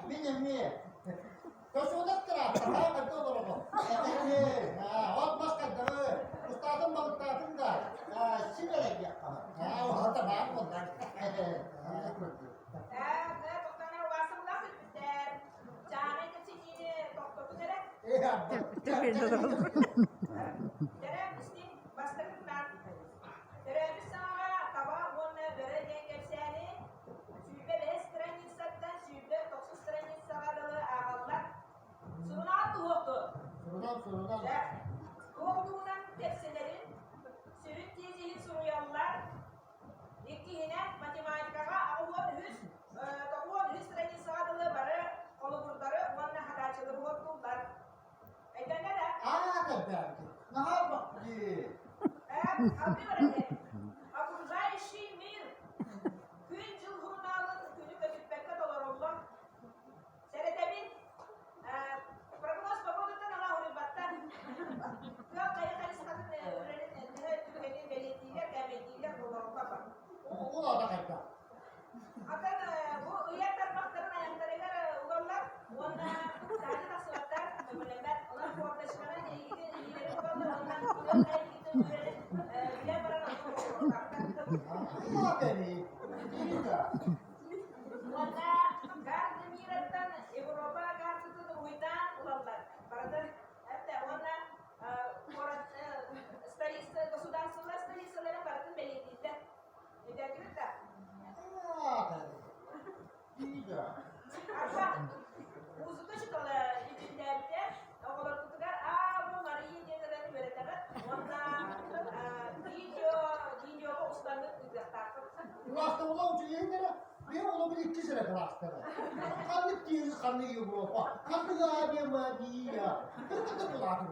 Мин эмиэ. От мас хайдаҕы, устаатын балыктаатын да, син эрэйдиэххэ. Оһота баар буоллар. Төрөөбүт саҥаҕа таба уонна бөрө диэн кэпсээни 25 страницаттан 29 страницаҕа дылы ааҕаллар. Сурунаал туһуохту. Сурунаал, сурунаал. Туох туһунан кэпсэнэрин, сүрүн тиэкиһин суруйаллар. Иккиһинэн, математикаҕа 83, 93 страницаҕа дылы бары холобурдары уонна хатааччылары уһуктууллар. Өйдөннө да? Аа, кэрдээбити. Наһаа бахти. Окружающий мир күн-дьыл сурунаалын күнү көтүппэккэ толороллор. Сэрэтэбин, прогноз погодаттан ала уруйбаттар. Тыал хайа хайысхатын үрэрин төһө түргэнин бэлиэтииллэр, кээмэйдииллэр, толороллор. Ол ата хайда? Атын бу ыйар тарбахтарын айахтарыгар угаллар уонна таһырдьа тахсыбаттар, көҥүллэммэт. Онон форточканан илиитин илиилэрин угаллар уонна билэн баран Уонна Гарда Мираттан Европа картатын уруһуйдаан ылаллар. Барытын уонна куорат столица государстволар столицаларын барытын бэлиэтииллэр. Өйдөөтүгүт да? Арба, музыка учуутала бүтүннээбитэ оҕолорбутугар Ааво Мария диэн ырыаны үөрэтэҕит уонна видео видеоҕа устаҥҥыт ыытыахтааххыт. Кылаастабыла учуйан эрэ, мен олобун иккис эрэ кылаастара. Ханнык тиэзи ханнык Европа, ханнык Авиа Мария, кыргыта кылааты